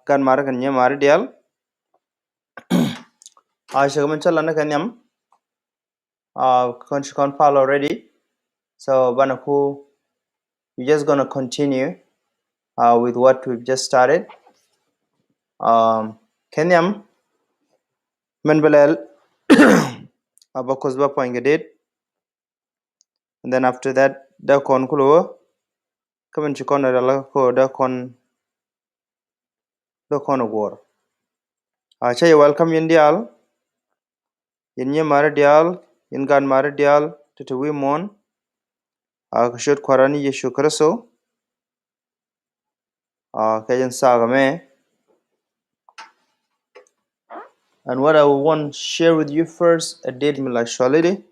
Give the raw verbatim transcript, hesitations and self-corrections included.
Gat mari kɛn nyiɛ mari diaal. Cɛ kɛ min cä lan ni kɛ nhiam. Kɔn ci kɔn pal already. So banɛ ku, we just gonna continue with what we've just started. Kɛ nhiam min bi lɛl a bä kuth bä puɔ̱ny kɛ det. And then after that dee kɔn kulɛ wä kä min ci kɔn rɛl kä dee kɔn dee kɔn guɔr. A cä yɛ welcome yɛn diaal, yɛn nyiɛ mari diaal, yɛn gat mari diaal ti ti wi̱i̱ muɔ̱ɔ̱n. A kɛ ciöt Kua̱ran ni Yecu Kritho. A kɛ jɛn thaak ɛmɛ. And what I want share with you first, a date mi la actuality.